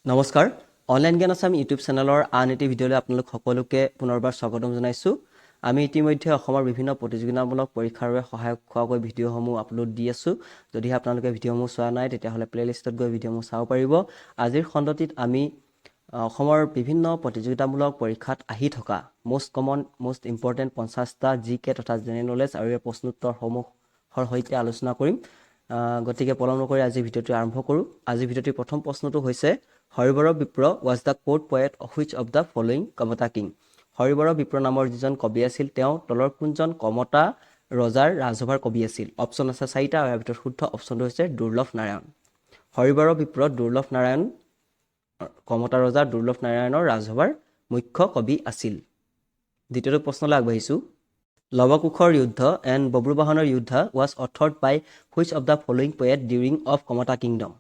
নমস্কাৰ, অনলাইন জ্ঞান আছাম ইউটিউব চেনেলৰ আন এটি ভিডিঅ'লৈ আপোনালোক সকলোকে পুনৰবাৰ স্বাগতম জনাইছোঁ। আমি ইতিমধ্যে অসমৰ বিভিন্ন প্ৰতিযোগিতামূলক পৰীক্ষাৰ বাবে সহায়ক হোৱাকৈ ভিডিঅ'সমূহ আপলোড দি আছোঁ। যদিহে আপোনালোকে ভিডিঅ'সমূহ চোৱা নাই, তেতিয়াহ'লে প্লে'লিষ্টত গৈ ভিডিঅ'সমূহ চাব পাৰিব। আজিৰ খণ্ডটিত আমি অসমৰ বিভিন্ন প্ৰতিযোগিতামূলক পৰীক্ষাত আহি থকা মষ্ট কমন, মষ্ট ইম্পৰ্টেণ্ট 50টা জি কে তথা জেনেৰেল নলেজ আৰু ইয়াৰ প্ৰশ্নোত্তৰসমূহৰ সৈতে আলোচনা কৰিম। গতিকে পলম নকৰি আজি ভিডিঅ'টো আৰম্ভ কৰোঁ। আজি ভিডিঅ'টিৰ প্ৰথম প্ৰশ্নটো হৈছে, Haribar Bipra was the court poet of which of the following Kamata king? Haribar বিপ্ৰ নামৰ যিজন কবি আছিল, তেওঁ তলৰ কোনজন কমতা ৰজাৰ ৰাজসভাৰ কবি আছিল? অপশ্যন আছে চাৰিটা আৰু ইয়াৰ ভিতৰত শুদ্ধ অপশ্যনটো হৈছে দুৰ্লভ নাৰায়ণ। হৰিবৰ বিপ্ৰ দুৰ্লভ নাৰায়ণ, কমতা ৰজা দুৰ্লভ নাৰায়ণৰ ৰাজসভাৰ মুখ্য কবি আছিল। দ্বিতীয়টো প্ৰশ্নলৈ আগবাঢ়িছোঁ। লৱকুশৰ যুদ্ধ and বব্ৰুবাহনৰ যুদ্ধ was authored by which of the following poet during of Kamata kingdom?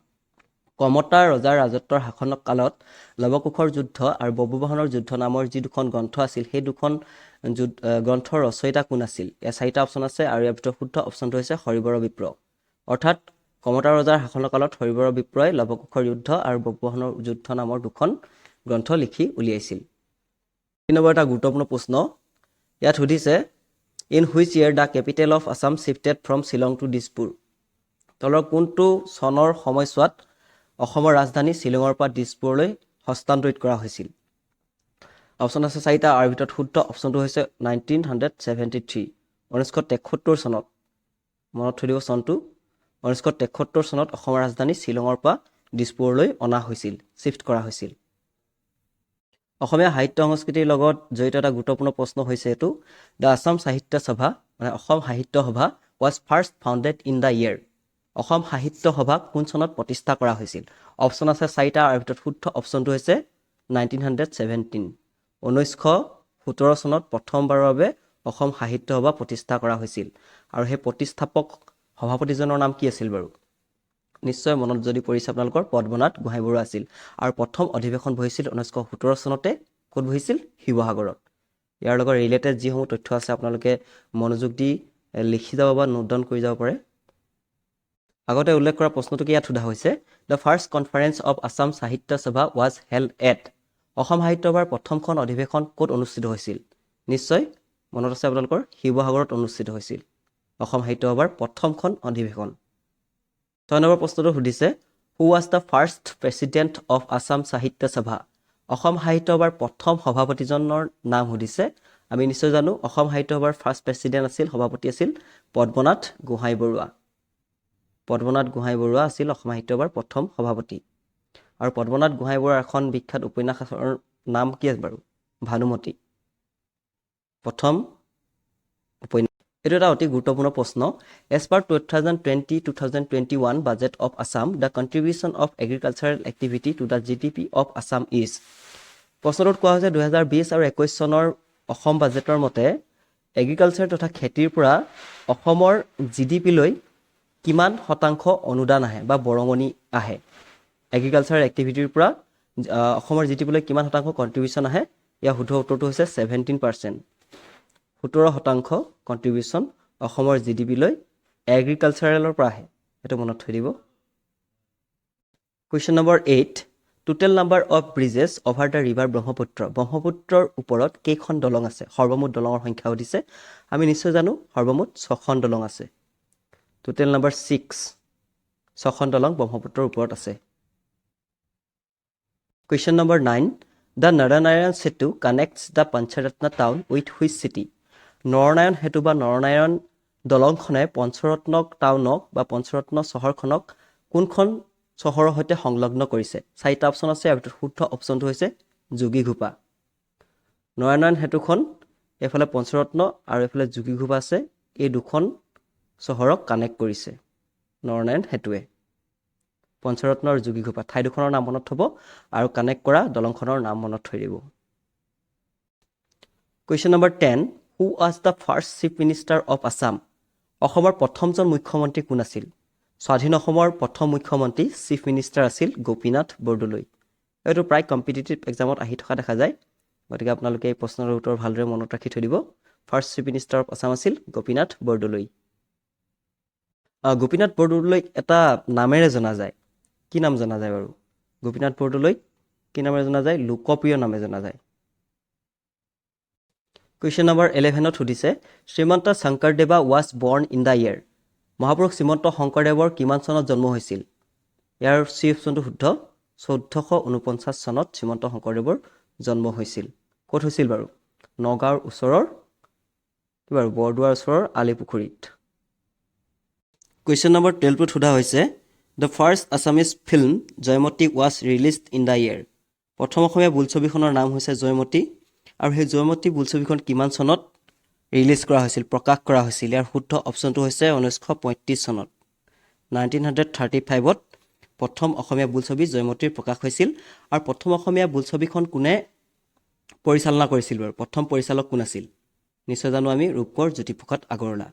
Kamata ৰজাৰ ৰাজত্বৰ শাসন কালত লৱকুশৰ যুদ্ধ আৰু বব্ৰুবাহনৰ যুদ্ধ নামৰ যি দুখন গ্ৰন্থ আছিল, সেই দুখন যুদ্ধ গ্ৰন্থৰ ৰচয়িতা কোন আছিল? ইয়াৰ চাৰিটা অপশ্যন আছে আৰু ইয়াৰ ভিতৰত শুদ্ধ অপশ্যনটো হৈছে হৰিবৰ বিপ্ৰ। অৰ্থাৎ কমতা ৰজাৰ শাসনকালত হৰিবৰ বিপ্ৰই লৱকুশৰ যুদ্ধ আৰু বব্ৰুবাহনৰ যুদ্ধ নামৰ দুখন গ্ৰন্থ লিখি উলিয়াইছিল। তিনি নম্বৰ এটা গুৰুত্বপূৰ্ণ প্ৰশ্ন ইয়াত সুধিছে, in which year the capital of Assam shifted from Shillong to Dispur? তলৰ কোনটো চনৰ সময়ছোৱাত অসমৰ ৰাজধানী শ্বিলঙৰ পৰা দিছপুৰলৈ হস্তান্তৰিত কৰা হৈছিল? অপশ্যন আছে চাৰিটা আৰু ভিতৰত শুদ্ধ অপশ্যনটো হৈছে 1973, 1973 চনত। মনত থৈ দিব চনটো। 1973 চনত অসমৰ ৰাজধানী শ্বিলঙৰ পৰা দিছপুৰলৈ অনা হৈছিল, শ্বিফ্ট কৰা হৈছিল। অসমীয়া সাহিত্য সংস্কৃতিৰ লগত জড়িত এটা গুৰুত্বপূৰ্ণ প্ৰশ্ন হৈছে এইটো। The Assam Sahitya Sabha, মানে অসম সাহিত্য সভা, was first founded in the year? Assam Sahitya Sabha কোন চনত প্ৰতিষ্ঠা কৰা হৈছিল? অপশ্যন আছে চাৰিটা আৰু ভিতৰত শুদ্ধ অপশ্যনটো হৈছে 1917। 1917 চনত প্ৰথমবাৰৰ বাবে অসম সাহিত্য সভা প্ৰতিষ্ঠা কৰা হৈছিল। আৰু সেই প্ৰতিষ্ঠাপক সভাপতিজনৰ নাম কি আছিল বাৰু? নিশ্চয় মনত যদি পৰিছে আপোনালোকৰ, পদ্মনাথ গোহাঁই বৰুৱা আছিল। আৰু প্ৰথম অধিৱেশন বহিছিল 1917 চনতে। ক'ত বহিছিল? শিৱসাগৰত। ইয়াৰ লগত ৰিলেটেড যিসমূহ তথ্য আছে, আপোনালোকে মনোযোগ দি লিখি যাব বা নোট ডাউন কৰি যাব পাৰে। আগতে উল্লেখ কৰা প্ৰশ্নটোকে ইয়াত সোধা হৈছে। The first conference of Assam Sahitya Sabha was held at? Assam সাহিত্য সভাৰ প্ৰথমখন অধিৱেশন ক'ত অনুষ্ঠিত হৈছিল? নিশ্চয় মনত আছে আপোনালোকৰ, শিৱসাগৰত অনুষ্ঠিত হৈছিল অসম সাহিত্য সভাৰ প্ৰথমখন অধিৱেশন। 6 নম্বৰ প্ৰশ্নটো সুধিছে, who was the first president of Assam Sahitya Sabha? Assam সাহিত্য সভাৰ প্ৰথম সভাপতিজনৰ নাম সুধিছে। আমি নিশ্চয় জানো, অসম সাহিত্য সভাৰ ফাৰ্ষ্ট প্ৰেচিডেণ্ট আছিল, সভাপতি আছিল পদ্মনাথ গোহাঁই বৰুৱা। পদ্মনাথ গোহাঁই বৰুৱা আছিল অসম সাহিত্য সভাৰ প্ৰথম সভাপতি। আৰু পদ্মনাথ গোহাঁই বৰুৱাৰ এখন বিখ্যাত উপন্যাসৰ নাম কি আছে বাৰু? ভানুমতী প্ৰথম উপন্যাস। এইটো এটা অতি গুৰুত্বপূৰ্ণ প্ৰশ্ন। As per 2020-2021 budget of Assam, the contribution of agricultural activity to the GDP of Assam is? প্ৰশ্নটোত কোৱা হৈছে, 2020 আৰু 21 চনৰ অসম বাজেটৰ মতে এগ্ৰিকালচাৰ তথা খেতিৰ পৰা অসমৰ জি ডি পিলৈ কিমান শতাংশ অনুদান আহে বা বৰঙণি আহে? এগ্ৰিকালচাৰ এক্টিভিটিৰ পৰা অসমৰ জি ডি পিলৈ কিমান শতাংশ কণ্ট্ৰিবিউশ্যন আহে? ইয়াৰ শুদ্ধ উত্তৰটো হৈছে 17%। 17% কণ্ট্ৰিবিউশ্যন অসমৰ জি ডি পিলৈ এগ্ৰিকালচাৰেলৰ পৰা আহে, সেইটো মনত থৈ দিব। Question number 8, total number of bridges over the river Brahmaputra. ব্ৰহ্মপুত্ৰৰ ওপৰত কেইখন দলং আছে? সৰ্বমুঠ দলঙৰ সংখ্যা সুধিছে। আমি নিশ্চয় জানো, সৰ্বমুঠ ছখন দলং আছে। টোটেল নাম্বাৰ ছিক্স, ছখন দলং ব্ৰহ্মপুত্ৰৰ ওপৰত আছে। Question number 9, the Naranarayan Setu connects the Pancharatna town with which city? Naranarayan সেতু বা নৰনাৰায়ণ দলংখনে পঞ্চৰত্ন টাউনক বা পঞ্চৰত্ন চহৰখনক কোনখন চহৰৰ সৈতে সংলগ্ন কৰিছে? চাৰিটা অপশ্যন আছে, ইয়াৰ ভিতৰত শুদ্ধ অপশ্যনটো হৈছে যোগীঘোপা। নৰনাৰায়ণ সেতুখন এইফালে পঞ্চৰত্ন আৰু এইফালে যোগীঘোপা আছে। এই দুখন চহৰক কানেক্ট কৰিছে নৰনাৰায়ণ সেতুৱে। পঞ্চৰত্ন আৰু যোগীঘোপা ঠাই দুখনৰ নাম মনত থ'ব আৰু কানেক্ট কৰা দলংখনৰ নাম মনত থৈ দিব। Question number 10, who was the first chief minister of Assam? অসমৰ প্ৰথমজন মুখ্যমন্ত্ৰী কোন আছিল? স্বাধীন অসমৰ প্ৰথম মুখ্যমন্ত্ৰী, চিফ মিনিষ্টাৰ আছিল গোপীনাথ বৰদলৈ। এইটো প্ৰায় কম্পিটিটিভ এক্সামত আহি থকা দেখা যায়। গতিকে আপোনালোকে এই প্ৰশ্নৰ উত্তৰ ভালদৰে মনত ৰাখি থৈ দিব। First chief minister of Assam আছিল গোপীনাথ বৰদলৈ। গোপীনাথ বৰদলৈক এটা নামেৰে জনা যায়। কি নাম জনা যায় বাৰু গোপীনাথ বৰদলৈক? কি নামেৰে জনা যায়? লোকপ্ৰিয় নামে জনা যায়। কুৱেশ্যন নম্বৰ 11ত সুধিছে, Srimanta Sankardeva was born in the year. মহাপুৰুষ শ্ৰীমন্ত শংকৰদেৱৰ কিমান চনত জন্ম হৈছিল? ইয়াৰ চি অপশ্যনটো শুদ্ধ, 1449 চনত শ্ৰীমন্ত শংকৰদেৱৰ জন্ম হৈছিল। ক'ত হৈছিল বাৰু? নগাঁৱৰ ওচৰৰ কি বাৰু, বৰদোৱাৰ ওচৰৰ আলিপুখুৰীত। কুৱেশ্যন নম্বৰ 12টোত সোধা হৈছে, the first Assamese film Joymoti was released in the year. প্ৰথম অসমীয়া বোলছবিখনৰ নাম হৈছে জয়মতী আৰু সেই জয়মতী বোলছবিখন কিমান চনত ৰিলিজ কৰা হৈছিল, প্ৰকাশ কৰা হৈছিল? ইয়াৰ শুদ্ধ অপশ্যনটো হৈছে 1935 চনত। 1935ত প্ৰথম অসমীয়া বোলছবি জয়মতীৰ প্ৰকাশ হৈছিল। আৰু প্ৰথম অসমীয়া বোলছবিখন কোনে পৰিচালনা কৰিছিল বাৰু? প্ৰথম পৰিচালক কোন আছিল? নিশ্চয় জানো আমি, ৰূপকোঁৱৰ জ্যোতিপ্ৰসাদ আগৰৱালা।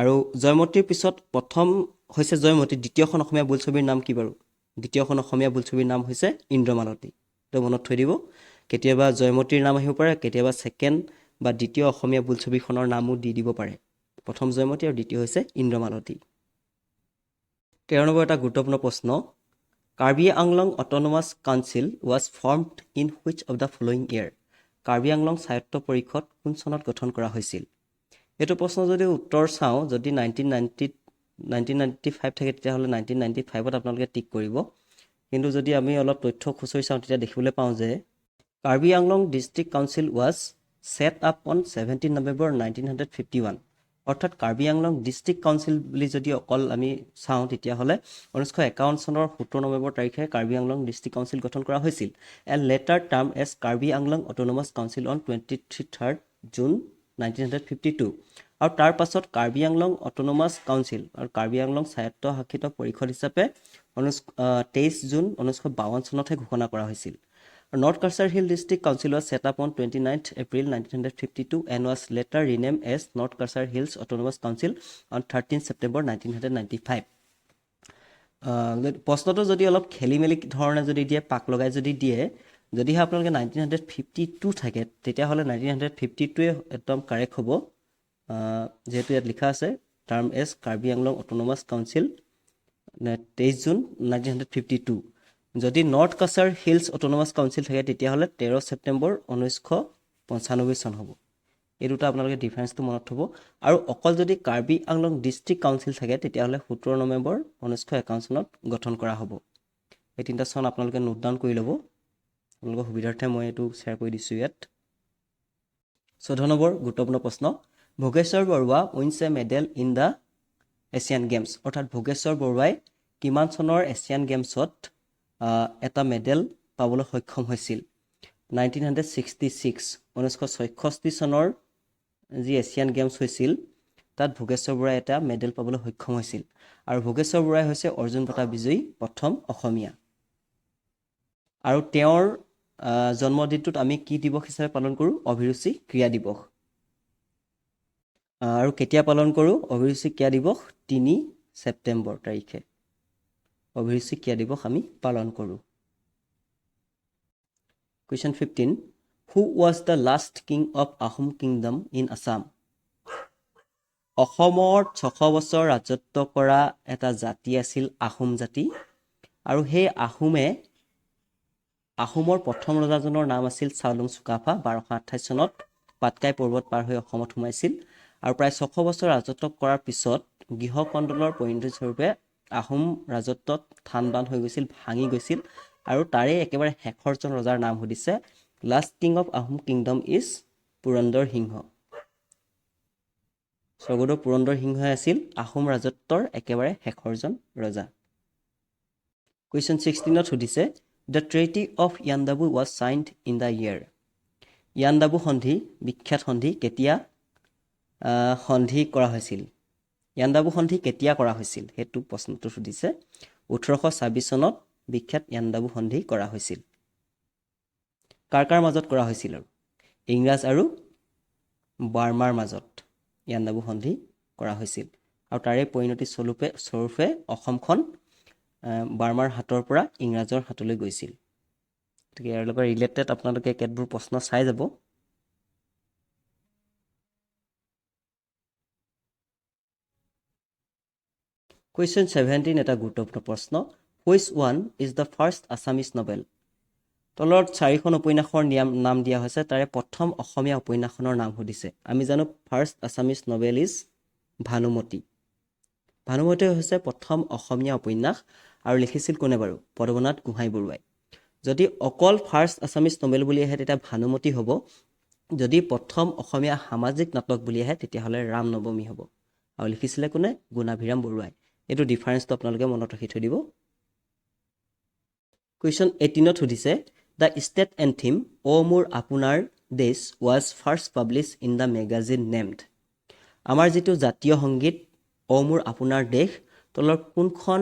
আৰু জয়মতীৰ পিছত, প্ৰথম হৈছে জয়মতী, দ্বিতীয়খন অসমীয়া বোলছবিৰ নাম কি বাৰু? দ্বিতীয়খন অসমীয়া বোলছবিৰ নাম হৈছে ইন্দ্ৰমালতী। তো মনত থৈ দিব, কেতিয়াবা জয়মতীৰ নাম আহিব পাৰে, কেতিয়াবা ছেকেণ্ড বা দ্বিতীয় অসমীয়া বোলছবিখনৰ নামো দি দিব পাৰে। প্ৰথম জয়মতী আৰু দ্বিতীয় হৈছে ইন্দ্ৰমালতী। 13 নম্বৰ এটা গুৰুত্বপূৰ্ণ প্ৰশ্ন, Karbi Anglong Autonomous Council was formed in which of the following year? Karbi Anglong স্বায়ত্ত পৰিষদ কোন চনত গঠন কৰা হৈছিল? এইটো প্ৰশ্ন যদি উত্তৰ চাওঁ, যদি 1995 থাকে, তেতিয়াহ'লে 1995ত আপোনালোকে টিক কৰিব। কিন্তু যদি আমি অলপ তথ্য খুচৰি চাওঁ, তেতিয়া দেখিবলৈ পাওঁ যে Karbi Anglong District Council was set up on 17 November 1951। অৰ্থাৎ কাৰ্বি আংলং ডিষ্ট্ৰিক্ট কাউন্সিল বুলি যদি অকল আমি চাওঁ, তেতিয়াহ'লে 1951 চনৰ 17 নৱেম্বৰ তাৰিখে কাৰ্বি আংলং ডিষ্ট্ৰিক্ট কাউন্সিল গঠন কৰা হৈছিল and later term as Karbi Anglong Autonomous Council on 23rd June 1952। আৰু তাৰ পাছত কাৰ্বি আংলং অট'নমাছ কাউন্সিল আৰু কাৰ্বি আংলং স্বায়ত্তশাসিত পৰিষদ হিচাপে 23 জুন 1952 চনতহে ঘোষণা কৰা হৈছিল। North Cachar Hill District Council was set up on 29th April 1952 and was later rename as North Cachar Hills Autonomous Council on 13 September 1995। প্ৰশ্নটো যদি অলপ খেলি মেলি ধৰণে যদি দিয়ে, পাক লগাই যদি দিয়ে, যদিহে আপোনালোকে 1952 থাকে, তেতিয়াহ'লে 1952ৱে একদম কাৰেক্ট হ'ব। যিহেতু ইয়াত লিখা আছে term as Karbi Anglong Autonomous Council 23 June 1952। যদি North Cachar Hills Autonomous Council থাকে, তেতিয়াহ'লে 13 ছেপ্টেম্বৰ 1995 চন হ'ব। এই দুটা আপোনালোকে ডিফাৰেঞ্চটো মনত থ'ব। আৰু অকল যদি কাৰ্বি আংলং ডিষ্ট্ৰিক্ট কাউন্সিল থাকে, তেতিয়াহ'লে 17 নৱেম্বৰ 1951 চনত গঠন কৰা হ'ব। এই তিনিটা চন আপোনালোকে নোট ডাউন কৰি ল'ব। আপোনালোকৰ সুবিধাৰ্থে মই এইটো শ্বেয়াৰ কৰি দিছোঁ ইয়াত। 14 নম্বৰ গুৰুত্বপূৰ্ণ প্ৰশ্ন, Bhogeswar Baruah wins a medal in the Asian Games। অৰ্থাৎ ভোগেশ্বৰ বৰুৱাই কিমান চনৰ এছিয়ান গেমছত এটা মেডেল পাবলৈ সক্ষম হৈছিল? 1966, 1966 চনৰ যি এছিয়ান গেমছ হৈছিল, তাত ভোগেশ্বৰ বৰুৱাই এটা মেডেল পাবলৈ সক্ষম হৈছিল। আৰু ভোগেশ্বৰ বৰুৱাই হৈছে অৰ্জুন বঁটা বিজয়ী প্ৰথম অসমীয়া। আৰু তেওঁৰ জন্মদিনটোত আমি কি দিৱস হিচাপে পালন কৰোঁ? অভিৰুচি ক্ৰীড়া দিৱস। আৰু কেতিয়া পালন কৰোঁ অভিৰুচি ক্ৰীড়া দিৱস? 3 ছেপ্টেম্বৰ তাৰিখে অভিৰুচি ক্ৰীড়া দিৱস আমি পালন কৰোঁ। Question 15, who was the last king of Ahom kingdom in Assam? অসমত 600 বছৰ ৰাজত্ব কৰা এটা জাতি আছিল আহোম জাতি। আৰু সেই আহোমৰ প্ৰথম ৰজাজনৰ নাম আছিল চাওলুং চুকাফা। 1228 চনত পাটকাই পৰ্বত পাৰ হৈ অসমত সোমাইছিল। আৰু প্ৰায় 600 বছৰ ৰাজত্ব কৰাৰ পিছত গৃহকন্দলৰ পৰিণতিস্বৰূপে আহোম ৰাজত্বত থান বান হৈ গৈছিল, ভাঙি গৈছিল। আৰু তাৰে একেবাৰে শেষৰজন ৰজাৰ নাম সুধিছে। Last king of Ahom kingdom is Purandar Singha. স্বৰ্গদেউ পুৰন্দৰ সিংহই আছিল আহোম ৰাজত্বৰ একেবাৰে শেষৰজন ৰজা। কুৱেশ্যন 16ত সুধিছে, the Treaty of Yandabo was signed in the year. Yandabo সন্ধি, বিখ্যাত সন্ধি, কেতিয়া সন্ধি কৰা হৈছিল? ইয়াণ্ডাবু সন্ধি কেতিয়া কৰা হৈছিল, সেইটো প্ৰশ্নটো সুধিছে। 1826 চনত বিখ্যাত ইয়াণ্ডাবু সন্ধি কৰা হৈছিল। কাৰ কাৰ মাজত কৰা হৈছিল? আৰু ইংৰাজ আৰু বাৰ্মাৰ মাজত ইয়াণ্ডাবু সন্ধি কৰা হৈছিল। আৰু তাৰে পৰিণতি স্বৰূপে অসমখন বাৰ্মাৰ হাতৰ পৰা ইংৰাজৰ হাতলৈ গৈছিল। গতিকে ইয়াৰ লগত ৰিলেটেড আপোনালোকে কেতবোৰ প্ৰশ্ন চাই যাব। কুৱেশ্যন 17 এটা গুৰুত্বপূৰ্ণ প্ৰশ্ন, which one is the first Assamese novel? তলত চাৰিখন উপন্যাসৰ নাম দিয়া হৈছে, তাৰে প্ৰথম অসমীয়া উপন্যাসখনৰ নাম সুধিছে। আমি জানো first Assamese novel is Bhanumati. Bhanumati হৈছে প্ৰথম অসমীয়া উপন্যাস আৰু লিখিছিল কোনে বাৰু? পদ্মনাথ গোহাঁই বৰুৱাই। যদি অকল ফাৰ্ষ্ট আছামিজ নভেল বুলি আহে, তেতিয়া ভানুমতী হ'ব। যদি প্ৰথম অসমীয়া সামাজিক নাটক বুলি আহে, তেতিয়াহ'লে ৰাম নৱমী হ'ব। আৰু লিখিছিলে কোনে? গুণাভিৰাম বৰুৱাই। এইটো ডিফাৰেঞ্চটো আপোনালোকে মনত ৰাখি থৈ দিব। কুৱেশ্যন 18ত সুধিছে, the state anthem "অ' মোৰ আপোনাৰ দেশ" was first publish in the magazine named. আমাৰ যিটো জাতীয় সংগীত "অ' মোৰ আপোনাৰ দেশ" তলৰ কোনখন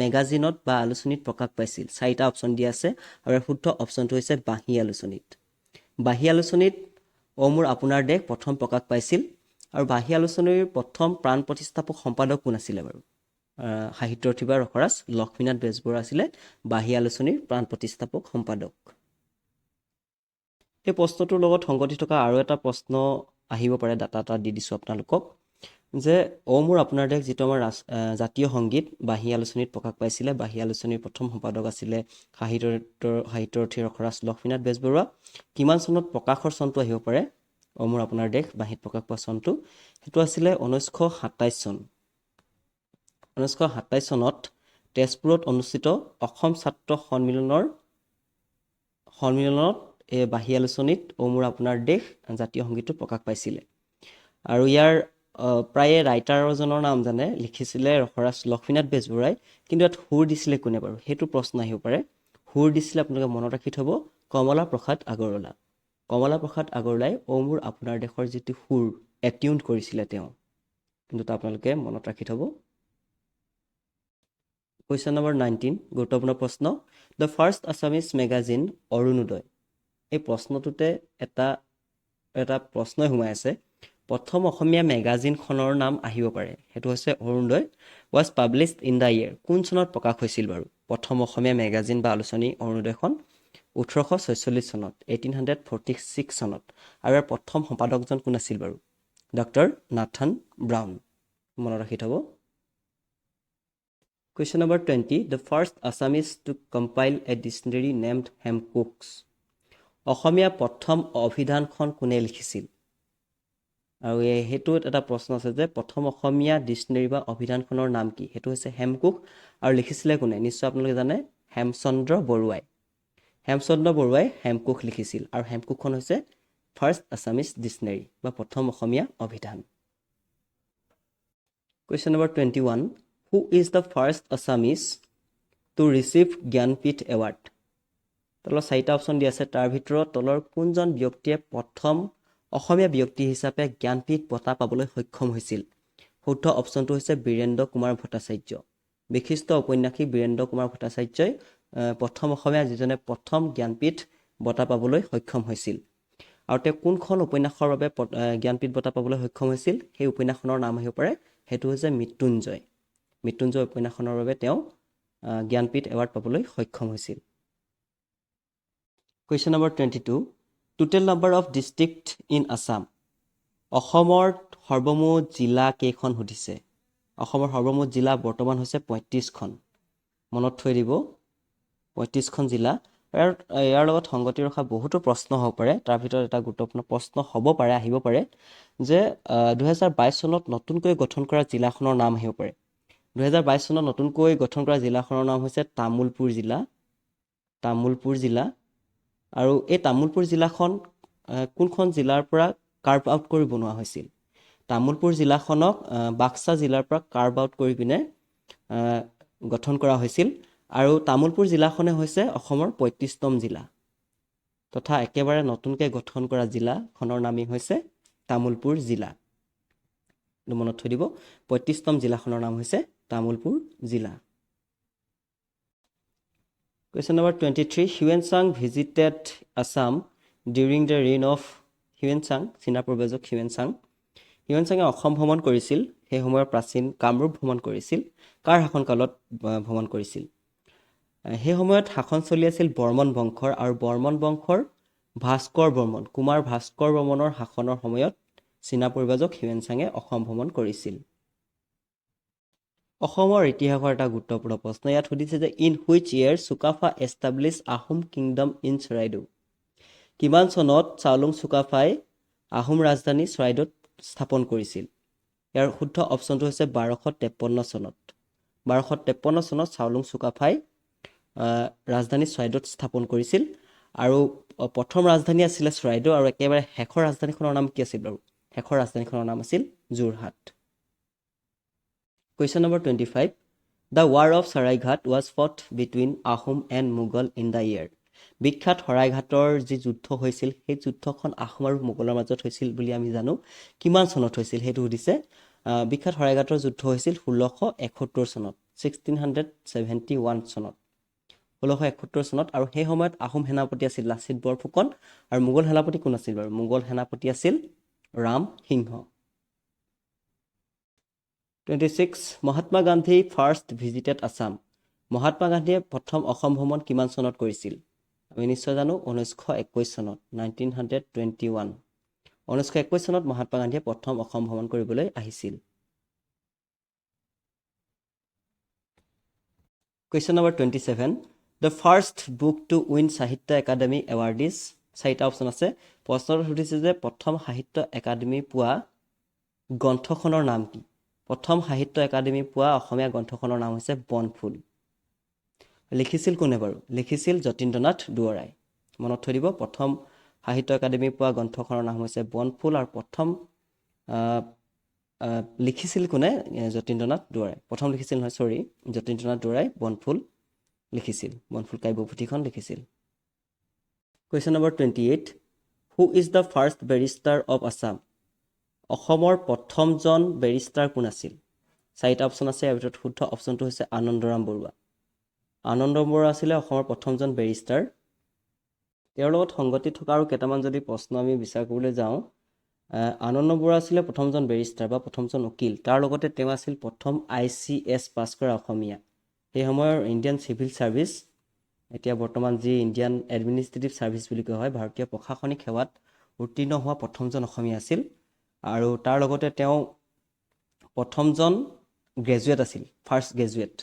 মেগাজিনত বা আলোচনীত প্ৰকাশ পাইছিল? চাৰিটা অপশ্যন দিয়া আছে আৰু ইয়াৰ শুদ্ধ অপশ্যনটো হৈছে বাঁহী আলোচনীত। বাঁহী আলোচনীত "অ' মোৰ আপোনাৰ দেশ" প্ৰথম প্ৰকাশ পাইছিল। আৰু বাঁহী আলোচনীৰ প্ৰথম প্ৰাণ প্ৰতিষ্ঠাপক সম্পাদক কোন আছিলে বাৰু? সাহিত্যৰথী বা ৰসৰাজ লক্ষ্মীনাথ বেজবৰুৱা আছিলে বাঁহী আলোচনীৰ প্ৰাণ প্ৰতিষ্ঠাপক সম্পাদক। এই প্ৰশ্নটোৰ লগত সংগতি থকা আৰু এটা প্ৰশ্ন আহিব পাৰে, ডাটা এটা দি দিছোঁ আপোনালোকক যে "অ' মোৰ আপোনাৰ দেশ" যিটো আমাৰ জাতীয় সংগীত বাঁহী আলোচনীত প্ৰকাশ পাইছিলে। বাঁহী আলোচনীৰ প্ৰথম সম্পাদক আছিলে সাহিত্যৰথী ৰসৰাজ লক্ষ্মীনাথ বেজবৰুৱা। কিমান চনত প্ৰকাশৰ চনটো আহিব পাৰে। "অ' মোৰ আপোনাৰ দেশ" বাঁহীত প্ৰকাশ পোৱা চনটো, সেইটো আছিলে 1927 চন। 1927 চনত তেজপুৰত অনুষ্ঠিত অসম ছাত্ৰ সন্মিলনত এই বাঁহী আলোচনীত "অ' মোৰ আপোনাৰ দেশ" জাতীয় সংগীতটো প্ৰকাশ পাইছিলে। আৰু ইয়াৰ প্ৰায়ে ৰাইটাৰজনৰ নাম জানে, লিখিছিলে ৰসৰাজ লক্ষ্মীনাথ বেজবৰুৱাই, কিন্তু ইয়াত সুৰ দিছিলে কোনে বাৰু, সেইটো প্ৰশ্ন আহিব পাৰে। সুৰ দিছিলে, আপোনালোকে মনত ৰাখি থ'ব, কমলা প্ৰসাদ আগৰৱালা। কমলা প্ৰসাদ আগৰৱালাই "অ' মোৰ আপোনাৰ দেশৰ" যিটো সুৰ এটিউন কৰিছিলে তেওঁ, কিন্তু আপোনালোকে মনত ৰাখি থ'ব। কুৱেশ্যন নম্বৰ 19, গুৰুত্বপূৰ্ণ প্ৰশ্ন। The first Assamese magazine Orunodoi. এই প্ৰশ্নটোতে এটা এটা প্ৰশ্নই সোমাই আছে। প্ৰথম অসমীয়া মেগাজিনখনৰ নাম আহিব পাৰে, সেইটো হৈছে Orunodoi, was published in the year. কোন চনত প্ৰকাশ হৈছিল বাৰু প্ৰথম অসমীয়া মেগাজিন বা আলোচনী অৰুণোদয়খন? 1846 চনত, 1846 চনত। আৰু ইয়াৰ প্ৰথম সম্পাদকজন কোন আছিল বাৰু? ডক্টৰ নাথান ব্ৰাউন, মনত ৰাখি থ'ব। Question number 20, the first Assamese to compile a dictionary named Hemkosh. অসমীয়া প্ৰথম অভিধানখন কোনে লিখিছিল? আৰু এই সেইটোত এটা প্ৰশ্ন আছে যে প্ৰথম অসমীয়া ডিক্সনেৰী বা অভিধানখনৰ নাম কি? সেইটো হৈছে হেমকোষ। আৰু লিখিছিলে কোনে? নিশ্চয় আপোনালোকে জানে, হেমচন্দ্ৰ বৰুৱাই। হেমচন্দ্ৰ বৰুৱাই হেমকোষ লিখিছিল আৰু হেমকোষখন হৈছে ফাৰ্ষ্ট আছামিজ ডিক্সনেৰী বা প্ৰথম অসমীয়া অভিধান। Question number 21, who is the first Assamese to receive Jnanpith Award? তলৰ চাৰিটা অপশ্যন দি আছে, তাৰ ভিতৰত তলৰ কোনজন ব্যক্তিয়ে প্ৰথম অসমীয়া ব্যক্তি হিচাপে জ্ঞানপীঠ বঁটা পাবলৈ সক্ষম হৈছিল? শুদ্ধ অপশ্যনটো হৈছে বীৰেন্দ্ৰ কুমাৰ ভট্টাচাৰ্য। বিশিষ্ট ঔপন্যাসিক বীৰেন্দ্ৰ কুমাৰ ভট্টাচাৰ্যই প্ৰথম অসমীয়া যিজনে প্ৰথম জ্ঞানপীঠ বঁটা পাবলৈ সক্ষম হৈছিল। আৰু তেওঁ কোনখন উপন্যাসৰ বাবে জ্ঞানপীঠ বঁটা পাবলৈ সক্ষম হৈছিল, সেই উপন্যাসখনৰ নাম আহিব পাৰে, সেইটো হৈছে মৃত্যুঞ্জয়। মৃত্যুঞ্জয় উপন্যাসখনৰ বাবে তেওঁ জ্ঞানপীঠ এৱাৰ্ড পাবলৈ সক্ষম হৈছিল। Question number 22, total number of district in Assam. অসমৰ সৰ্বমুঠ জিলা কেইখন সুধিছে। অসমৰ সৰ্বমুঠ জিলা বৰ্তমান হৈছে 35খন, মনত থৈ দিব, 35খন জিলা। আৰু ইয়াৰ লগত সংগতি ৰখা বহুতো প্ৰশ্ন হ'ব পাৰে। তাৰ ভিতৰত এটা গুৰুত্বপূৰ্ণ প্ৰশ্ন হ'ব পাৰে, আহিব পাৰে যে 2022 চনত নতুনকৈ গঠন কৰা জিলাখনৰ নাম আহিব পাৰে। 2022 চনত নতুনকৈ গঠন কৰা জিলাখনৰ নাম হৈছে তামোলপুৰ জিলা। তামোলপুৰ জিলা। আৰু এই তামোলপুৰ জিলাখন কোনখন জিলাৰ পৰা কাৰ্ভ আউট কৰি বনোৱা হৈছিল? তামোলপুৰ জিলাখনক বাক্সা জিলাৰ পৰা কাৰ্ভ আউট কৰি পিনে গঠন কৰা হৈছিল। আৰু তামোলপুৰ জিলাখনে হৈছে অসমৰ 35তম জিলা তথা একেবাৰে নতুনকৈ গঠন কৰা জিলাখনৰ নামেই হৈছে তামোলপুৰ জিলা। এইটো মনত থৈ দিব, 35তম জিলাখনৰ নাম হৈছে তামোলপুৰ জিলা। Question number 23, Hiuen Tsang visited Assam during the reign of. Hiuen Tsang, চীনা প্ৰব্ৰজক হিউৱেন চাং। হিউৱেন চাঙে অসম ভ্ৰমণ কৰিছিল, সেই সময়ৰ প্ৰাচীন কামৰূপ ভ্ৰমণ কৰিছিল। কাৰ শাসনকালত ভ্ৰমণ কৰিছিল? সেই সময়ত শাসন চলি আছিল বৰ্মন বংশৰ আৰু বৰ্মন বংশৰ ভাস্কৰ বৰ্মন, কুমাৰ ভাস্কৰ বৰ্মনৰ শাসনৰ সময়ত চীনা পৰিব্ৰাজক হিউৱেন চাঙে অসম ভ্ৰমণ কৰিছিল। অসমৰ ইতিহাসৰ এটা গুৰুত্বপূৰ্ণ প্ৰশ্ন। ইয়াত সুধিছে যে in which year Sukaphaa establish Ahom kingdom in Charaideo? কিমান চনত চাওলুং চুকাফাই আহোম ৰাজধানী চৰাইদেউত স্থাপন কৰিছিল? ইয়াৰ শুদ্ধ অপশ্যনটো হৈছে 1253 চনত। 1253 চনত চাওলুং চুকাফাই ৰাজধানী চৰাইদেউত স্থাপন কৰিছিল আৰু প্ৰথম ৰাজধানী আছিলে চৰাইদেউ। আৰু একেবাৰে শেষৰ ৰাজধানীখনৰ নাম কি আছিল বাৰু? শেষৰ ৰাজধানীখনৰ নাম আছিল Jorhat. Question number 25. The war of Saraighat was fought between Ahom and Mughal in the year? বিখ্যাত শৰাইঘাটৰ যি যুদ্ধ হৈছিল, সেই যুদ্ধখন আহোম আৰু মোগলৰ মাজত হৈছিল বুলি আমি জানো। কিমান চনত হৈছিল সেইটো সুধিছে। বিখ্যাত শৰাইঘাটৰ যুদ্ধ হৈছিল 1671 চনত, 1671 চনত, 1671 চনত। আৰু সেই সময়ত আহোম সেনাপতি আছিল লাচিত বৰফুকন। আৰু মোগল সেনাপতি কোন আছিল বাৰু? মোগল সেনাপতি আছিল ৰাম সিংহ। 26, Mahatma Gandhi first visited Assam. Mahatma গান্ধীয়ে প্ৰথম অসম ভ্ৰমণ কিমান চনত কৰিছিল? আমি নিশ্চয় জানো, 1921 চনত, 1921। 1921 চনত মহাত্মা গান্ধীয়ে প্ৰথম অসম ভ্ৰমণ কৰিবলৈ আহিছিল। Question number 27, the first book to win Sahitya Akademi award is? চাৰিটা অপশ্যন আছে। প্ৰশ্নটো সুধিছে যে প্ৰথম সাহিত্য একাডেমি পোৱা গ্ৰন্থখনৰ নাম কি? প্ৰথম সাহিত্য একাডেমি পোৱা অসমীয়া গ্ৰন্থখনৰ নাম হৈছে বনফুল। লিখিছিল কোনে বাৰু? লিখিছিল যতীন্দ্ৰনাথ দুৱৰাই। মনত থৈ দিব, প্ৰথম সাহিত্য একাডেমি পোৱা গ্ৰন্থখনৰ নাম হৈছে বনফুল আৰু প্ৰথম লিখিছিল কোনে? যতীন্দ্ৰনাথ দুৱৰাই। প্ৰথম লিখিছিল নহয়, চৰি, যতীন্দ্ৰনাথ দুৱৰাই বনফুল লিখিছিল, বনফুল কাব্যপুথিখন লিখিছিল। Question number 28, who is the first barrister of Assam? অসমৰ প্ৰথমজন বেৰিষ্টাৰ কোন আছিল? চাৰিটা অপশ্যন আছে। ইয়াৰ ভিতৰত শুদ্ধ অপশ্যনটো হৈছে আনন্দৰাম বৰুৱা। আনন্দৰাম বৰুৱা আছিলে অসমৰ প্ৰথমজন বেৰিষ্টাৰ। তেওঁৰ লগত সংগতি থকা আৰু কেইটামান যদি প্ৰশ্ন আমি বিচাৰ কৰিবলৈ যাওঁ, আনন্দ বৰুৱা আছিলে প্ৰথমজন বেৰিষ্টাৰ বা প্ৰথমজন উকিল। তাৰ লগতে তেওঁ আছিল প্ৰথম আইচিএছ পাছ কৰা অসমীয়া। সেই সময়ৰ ইণ্ডিয়ান চিভিল ছাৰ্ভিচ, এতিয়া বৰ্তমান যি ইণ্ডিয়ান এডমিনিষ্ট্ৰেটিভ ছাৰ্ভিচ বুলি কোৱা হয়, ভাৰতীয় প্ৰশাসনিক সেৱাত উত্তীৰ্ণ হোৱা প্ৰথমজন অসমীয়া আছিল। আৰু তাৰ লগতে তেওঁ প্ৰথমজন গ্ৰেজুৱেট আছিল, ফাৰ্ষ্ট গ্ৰেজুৱেট।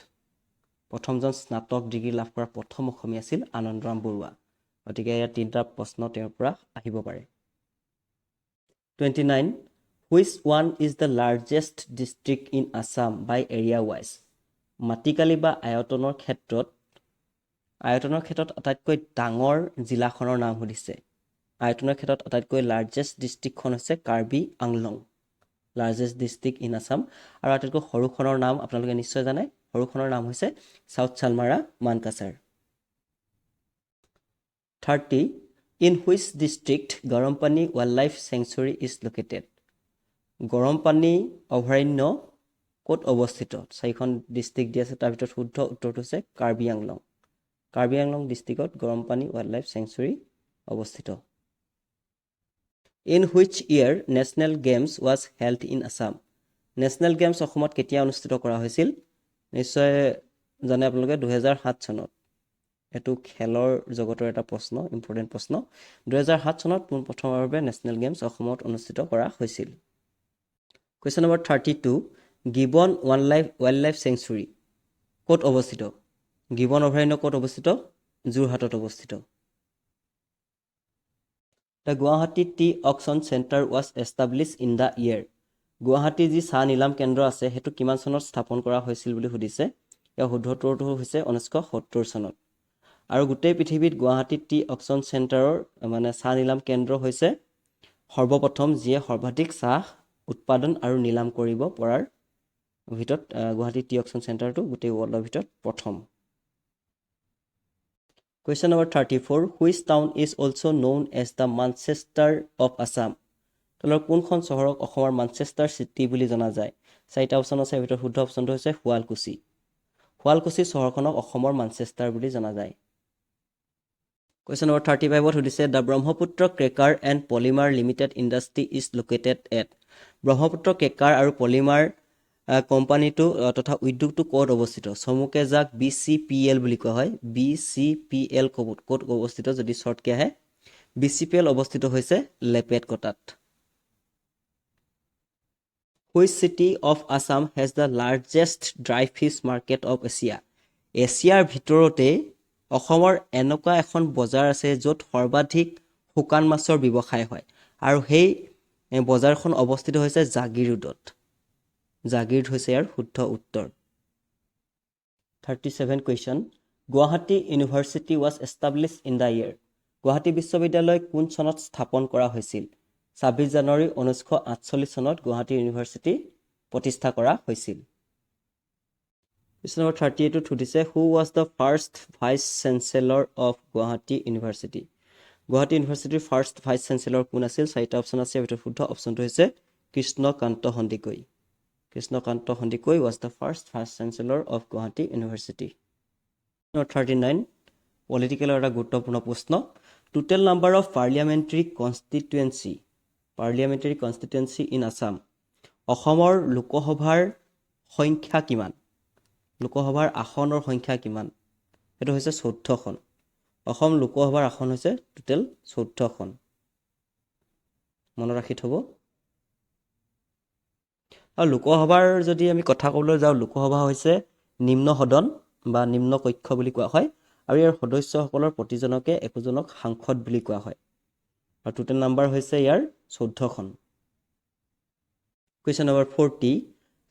প্ৰথমজন স্নাতক ডিগ্ৰী লাভ কৰা প্ৰথম অসমীয়া আছিল আনন্দৰাম বৰুৱা। গতিকে ইয়াত তিনিটা প্ৰশ্ন তেওঁৰ পৰা আহিব পাৰে। 29, which one is the largest district in Assam by area wise? মাটিকালি বা আয়তনৰ ক্ষেত্ৰত আটাইতকৈ ডাঙৰ জিলাখনৰ নাম সুধিছে। আয়তনৰ ক্ষেত্ৰত আটাইতকৈ লাৰ্জেষ্ট ডিষ্ট্ৰিক্টখন হৈছে Karbi Anglong, largest district in Assam. আৰু আটাইতকৈ সৰুখনৰ নাম আপোনালোকে নিশ্চয় জানে। সৰুখনৰ নাম হৈছে south Salmara Mankachar. 30, in which district Garampani Wildlife Sanctuary is located? Garampani অভয়াৰণ্য ক'ত অৱস্থিত? চাৰিখন ডিষ্ট্ৰিক্ট দি আছে। তাৰ ভিতৰত শুদ্ধ উত্তৰটো হৈছে কাৰ্বি আংলং। কাৰ্বি আংলং ডিষ্ট্ৰিক্টত গৰমপানী ৱাইল্ড লাইফ চেংচুৰী অৱস্থিত। In which year National Games was held in Assam? National games অসমত কেতিয়া অনুষ্ঠিত কৰা হৈছিল? নিশ্চয় জানে আপোনালোকে, 2007 চনত। এইটো খেলৰ জগতৰ এটা প্ৰশ্ন, ইম্পৰ্টেণ্ট প্ৰশ্ন। 2007 চনত পোনপ্ৰথমৰ বাবে নেশ্যনেল গেমছ অসমত অনুষ্ঠিত কৰা হৈছিল। Question number 32, Gibbon Wildlife Sanctuary ক'ত অৱস্থিত? গিবন অভয়াৰণ্য ক'ত অৱস্থিত? যোৰহাটত অৱস্থিত। The Guwahati Tea Auction Centre was establish in the year? গুৱাহাটীৰ যি চাহ নিলাম কেন্দ্ৰ আছে, সেইটো কিমান চনত স্থাপন কৰা হৈছিল বুলি সুধিছে। ইয়াৰ শুদ্ধ উত্তৰটো হৈছে 1970 চনত। আৰু গোটেই পৃথিৱীত গুৱাহাটী টি অকশ্যন চেণ্টাৰৰ, মানে চাহ নিলাম কেন্দ্ৰ হৈছে সৰ্বপ্ৰথম, যিয়ে সৰ্বাধিক চাহ উৎপাদন আৰু নিলাম কৰিব পৰাৰ ভিতৰত গুৱাহাটী টি অকশ্যন চেণ্টাৰটো গোটেই ৱৰ্ল্ডৰ ভিতৰত প্ৰথম। Question number 34, which town is also known as the Manchester of Assam? তলৰ কোনখন চহৰক অসমৰ মানচেষ্টাৰ চিটি বুলি জনা যায়? চাৰিটা অপশ্যন আছে। ইয়াৰ ভিতৰত শুদ্ধ অপশ্যনটো হৈছে শুৱালকুছি। শুৱালকুছি চহৰখনক অসমৰ মানচেষ্টাৰ বুলি জনা যায়। কুৱেশ্যন নম্বৰ 35ত সুধিছে, the Brahmaputra Cracker and Polymer Limited industry is located at? Brahmaputra cracker আৰু পলিমাৰ কোম্পানীটো তথা উদ্যোগটো ক'ত অৱস্থিত? চমুকে যাক বিচিপিএল বুলি কোৱা হয়। বিচিপিএল ক'ত অৱস্থিত যদি শ্বৰ্টকৈ আহে, বিচিপিএল অৱস্থিত হৈছে লেপেটকটাত। Which city of Assam has the largest dry fish market of Asia? এছিয়াৰ ভিতৰতে অসমৰ এনেকুৱা এখন বজাৰ আছে য'ত সৰ্বাধিক শুকান মাছৰ ব্যৱসায় হয় আৰু সেই বজাৰখন অৱস্থিত হৈছে জাগিৰোডত। জাগিৰোড হৈছে ইয়াৰ শুদ্ধ উত্তৰ। 37 question, Gauhati University was established in the year? Guwahati বিশ্ববিদ্যালয় কোন চনত স্থাপন কৰা হৈছিল? 26 জানুৱাৰী 1948 চনত গুৱাহাটী ইউনিভাৰ্চিটি প্ৰতিষ্ঠা কৰা হৈছিল। কুৱেশ্যন নম্বৰ 38ত সুধিছে, who was the first Vice Chancellor of Gauhati University? Guwahati ইউনিভাৰ্চিটিৰ ফাৰ্ষ্ট ভাইচ চেঞ্চেলৰ কোন আছিল? চাৰিটা অপশ্যন আছে, ইয়াৰ ভিতৰত শুদ্ধ অপশ্যনটো হৈছে Krishnakanta Sandikoi. Krishnakanta Handiqui was the first Vice Chancellor of Gauhati University. 39, পলিটিকেলৰ এটা গুৰুত্বপূৰ্ণ প্ৰশ্ন। Total number of parliamentary constituency in Assam? অসমৰ লোকসভাৰ সংখ্যা কিমান? লোকসভাৰ আসনৰ সংখ্যা কিমান? সেইটো হৈছে 14খন। অসম লোকসভাৰ আসন হৈছে টোটেল 14খন, মনত ৰাখি থ'ব। আৰু লোকসভাৰ যদি আমি কথা ক'বলৈ যাওঁ, লোকসভা হৈছে নিম্ন সদন বা নিম্ন কক্ষ বুলি কোৱা হয় আৰু ইয়াৰ সদস্যসকলৰ প্ৰতিজনকে একোজনক সাংসদ বুলি কোৱা হয় আৰু টোটেল নাম্বাৰ হৈছে ইয়াৰ 14খন। Question number 40,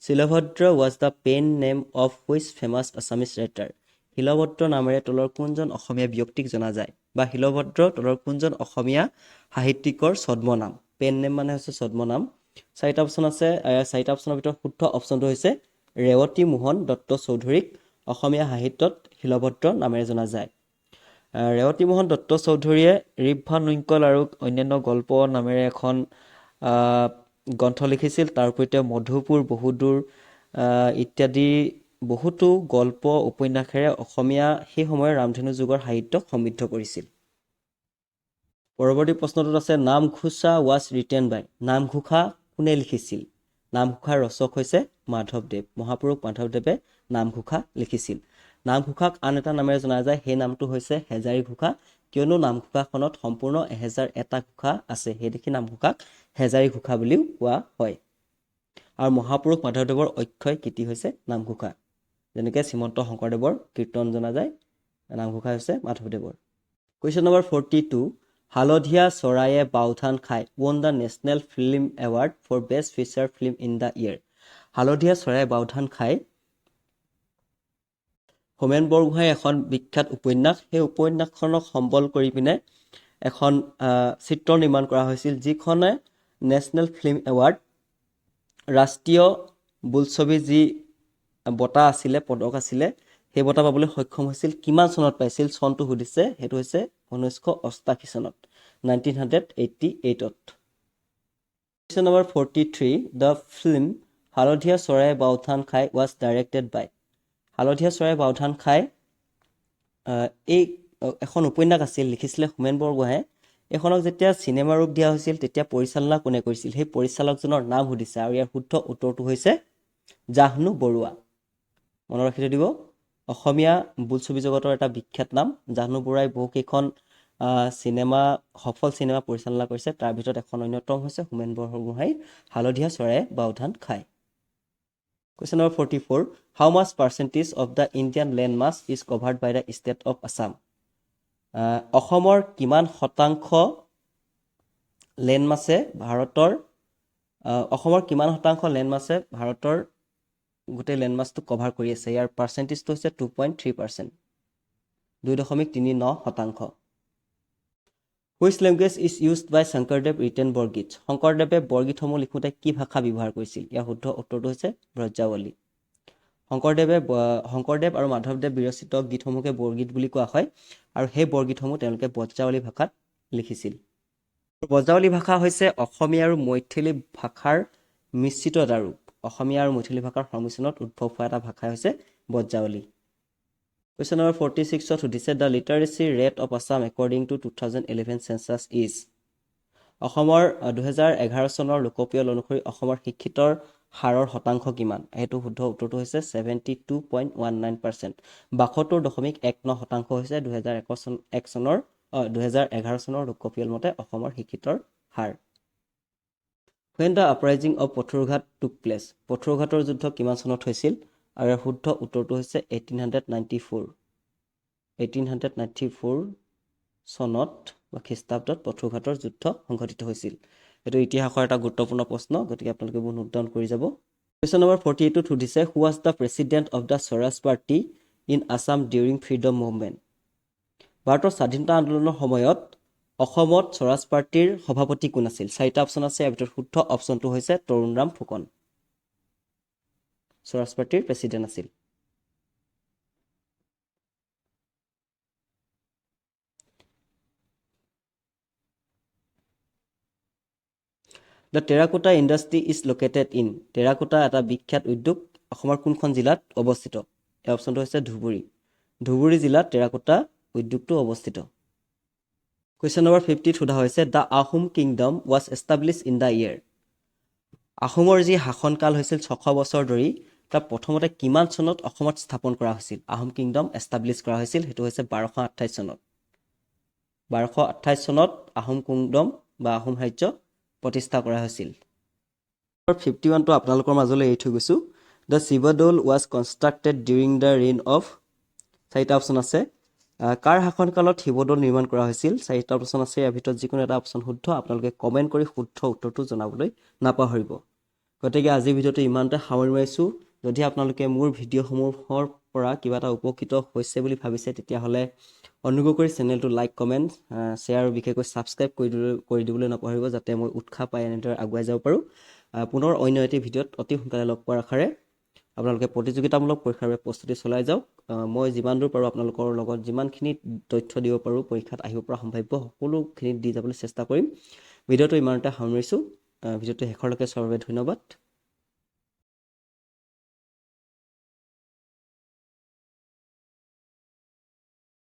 Shilbhadra was the pen name of which famous Assamese writer? Shilbhadra নামেৰে তলৰ কোনজন অসমীয়া ব্যক্তিক জনা যায় বা শিলভদ্ৰ তলৰ কোনজন অসমীয়া সাহিত্যিকৰ ছদ্মনাম? পেন নেম মানে হৈছে ছদ্মনাম। চাৰিটা অপশ্যন আছে, চাৰিটা অপশ্যনৰ ভিতৰত শুদ্ধ অপশ্যনটো হৈছে ৰেৱতী মোহন দত্ত চৌধুৰীক অসমীয়া সাহিত্যত শিলভদ্ৰ নামেৰে জনা যায়। ৰেৱতী মোহন দত্ত চৌধুৰীয়ে ৰিপ ভান উইংকল আৰু অন্যান্য গল্প নামেৰে এখন গ্ৰন্থ লিখিছিল। তাৰ উপৰি তেওঁ মধুপুৰ বহুদূৰ ইত্যাদি বহুতো গল্প উপন্যাসেৰে অসমীয়া সেই সময়ৰ ৰামধেনু যুগৰ সাহিত্যক সমৃদ্ধ কৰিছিল। পৰৱৰ্তী প্ৰশ্নটোত আছে, Namghosha was written by? Namghosha কোনে লিখিছিল? নামঘোষাৰ ৰচক হৈছে মাধৱদেৱ। মহাপুৰুষ মাধৱদেৱে নামঘোষা লিখিছিল। নামঘোষাক আন এটা নামেৰে জনা যায়, সেই নামটো হৈছে হেজাৰী ঘোষা। কিয়নো নামঘোষাখনত সম্পূৰ্ণ 1001টা ঘোষা আছে, সেইদেখি নামঘোষাক হেজাৰী ঘোষা বুলিও কোৱা হয়। আৰু মহাপুৰুষ মাধৱদেৱৰ অক্ষয় কীৰ্তি হৈছে নামঘোষা। যেনেকৈ শ্ৰীমন্ত শংকৰদেৱৰ কীৰ্তন জনা যায়, নামঘোষা হৈছে মাধৱদেৱৰ। Question number 42, হালধীয়া চৰাইয়ে বাওধান খাই won the National Film Award for Best Feature Film in the year? হালধীয়া চৰাইয়ে বাওধান খাই হোমেন বৰগোহাঁইৰ এখন বিখ্যাত উপন্যাস। সেই উপন্যাসখনক সম্বল কৰি পিনে এখন চিত্ৰ নিৰ্মাণ কৰা হৈছিল, যিখনে নেশ্যনেল ফিল্ম এৱাৰ্ড, ৰাষ্ট্ৰীয় বোলছবি যি বঁটা আছিলে, পদক আছিলে, সেই বঁটা পাবলৈ সক্ষম হৈছিল। কিমান চনত পাইছিল, চনটো সুধিছে। সেইটো হৈছে 1988 চনত, 1988ত। Question number 43, the film হালধীয়া চৰাইয়ে বাওধান খাই was directed by? হালধীয়া চৰাইয়ে বাওধান খাই এই এখন উপন্যাস আছিল, লিখিছিলে হোমেন বৰগোহাঁয়ে। এইখনক যেতিয়া চিনেমা ৰূপ দিয়া হৈছিল, তেতিয়া পৰিচালনা কোনে কৰিছিল, সেই পৰিচালকজনৰ নাম সুধিছে আৰু ইয়াৰ শুদ্ধ উত্তৰটো হৈছে জাহ্নু বৰুৱা। মনত ৰাখি থৈ দিব, অসমীয়া বোলছবি জগতৰ এটা বিখ্যাত নাম। জাহ্নু বৰুৱাই বহুকেইখন চিনেমা, সফল চিনেমা পৰিচালনা কৰিছে। তাৰ ভিতৰত এখন অন্যতম হৈছে হোমেন বৰগোহাঁইৰ হালধীয়া চৰাইয়ে বাওধান খায়। Question number 44, how much percentage of the Indian land mass is covered by the state of Assam? অসমৰ কিমান শতাংশ লেণ্ড মাছে ভাৰতৰ অসমৰ কিমান শতাংশ লেণ্ড মাছে ভাৰতৰ গোটেই লেণ্ড মাছটো কভাৰ কৰি আছে? ইয়াৰ পাৰ্চেণ্টেজটো হৈছে 2.3%, 2.39%। Which language is used by Sankardev written Borgeet? শংকৰদেৱে বৰগীতসমূহ লিখোঁতে কি ভাষা ব্যৱহাৰ কৰিছিল? ইয়াৰ শুদ্ধ উত্তৰটো হৈছে ব্ৰজাৱলী। শংকৰদেৱ আৰু মাধৱদেৱ বিৰচিত গীতসমূহকে বৰগীত বুলি কোৱা হয় আৰু সেই বৰগীতসমূহ তেওঁলোকে ব্ৰজাৱলী ভাষাত লিখিছিল। ব্ৰজাৱলী ভাষা হৈছে অসমীয়া আৰু মৈথিলী ভাষাৰ মিশ্ৰিত এটা ৰূপ। অসমীয়া আৰু মৈথিলী ভাষাৰ সংমিশ্ৰণত উদ্ভৱ হোৱা এটা ভাষাই হৈছে ব্ৰজাৱলী। কুৱেশ্যন নম্বৰ 46ত সুধিছে, the literacy rate of Assam according to 2011 census is? অসমৰ 2011 চনৰ লোকপিয়ল অনুসৰি অসমৰ শিক্ষিতৰ হাৰৰ শতাংশ কিমান? সেইটো শুদ্ধ উত্তৰটো হৈছে 72.19%। 72.19% হৈছে 2001 চন এক চনৰ 2011 চনৰ লোকপিয়ল মতে অসমৰ শিক্ষিতৰ হাৰ। When the uprising of Patharughat took place? পথৰুঘাটৰ যুদ্ধ কিমান চনত হৈছিল? আৰু ইয়াৰ শুদ্ধ উত্তৰটো হৈছে 1894। 1894 চনত বা খ্ৰীষ্টাব্দত পথৰুঘাটৰ যুদ্ধ সংঘটিত হৈছিল। এইটো ইতিহাসৰ এটা গুৰুত্বপূৰ্ণ প্ৰশ্ন, গতিকে আপোনালোকে এইবোৰ নোট ডাউন কৰি যাব। কুৱেশ্যন নম্বৰ 48ত সুধিছে, who was the president of the Swaraj Party in Assam during freedom movement? ভাৰতৰ স্বাধীনতা আন্দোলনৰ সময়ত অসমত স্বৰাজ পাৰ্টীৰ সভাপতি কোন আছিল? চাৰিটা অপশ্যন আছে, ইয়াৰ ভিতৰত শুদ্ধ অপশ্যনটো হৈছে তৰুণৰাম ফুকন স্বৰাজ পাৰ্টীৰ প্ৰেচিডেণ্ট আছিল। The terracotta industry is located in? Terracotta এটা বিখ্যাত উদ্যোগ অসমৰ কোনখন জিলাত অৱস্থিত? এই অপশ্যনটো হৈছে ধুবুৰী। ধুবুৰী জিলাত টেৰাকোটা উদ্যোগটো অৱস্থিত। কুৱেশ্যন নম্বৰ 50ত সোধা হৈছে, the Ahom kingdom was establish in the year? আহোমৰ যি শাসনকাল হৈছিল 600 বছৰ ধৰি, তাৰ প্ৰথমতে কিমান চনত অসমত স্থাপন কৰা হৈছিল? আহোম কিংডম এষ্টাব্লিছ কৰা হৈছিল, সেইটো হৈছে 1228 চনত। 1228 চনত আহোম কিংডম বা আহোম ৰাজ্য প্ৰতিষ্ঠা কৰা হৈছিল। 51টো আপোনালোকৰ মাজলৈ এৰি থৈ গৈছোঁ। The Sivadol was constructed during the reign of? চাৰিটা অপশ্যন আছে। কাৰ শাসনকালত শিৱদৌল নিৰ্মাণ কৰা হৈছিল? চাৰিটা অপশ্যন আছে, ইয়াৰ ভিতৰত যিকোনো এটা অপশ্যন শুদ্ধ। আপোনালোকে কমেণ্ট কৰি শুদ্ধ উত্তৰটো জনাবলৈ নাপাহৰিব। গতিকে আজিৰ ভিডিঅ'টো ইমানতে সামৰণি মাৰিছোঁ। যদি আপোনালোকে মোৰ ভিডিঅ'সমূহৰ পৰা কিবা এটা উপকৃত হৈছে বুলি ভাবিছে, তেতিয়াহ'লে অনুগ্ৰহ কৰি চেনেলটো লাইক, কমেণ্ট, শ্বেয়াৰ আৰু বিশেষকৈ ছাবস্ক্ৰাইব কৰি দিবলৈ নাপাহৰিব, যাতে মই উৎসাহ পাই এনেদৰে আগুৱাই যাব পাৰোঁ। পুনৰ অন্য এটি ভিডিঅ'ত অতি সোনকালে লগ পোৱাৰ আশাৰে আপোনালোকে প্ৰতিযোগিতামূলক পৰীক্ষাৰ বাবে প্ৰস্তুতি চলাই যাওক। মই যিমান দূৰ পাৰোঁ, আপোনালোকৰ লগত যিমানখিনি তথ্য দিব পাৰোঁ, পৰীক্ষাত আহিব পৰা সম্ভাৱ্য সকলোখিনি দি যাবলৈ চেষ্টা কৰিম। ভিডিঅ'টো ইমানতে সামৰিছোঁ। ভিডিঅ'টো শেষলৈকে চোৱাৰ বাবে ধন্যবাদ।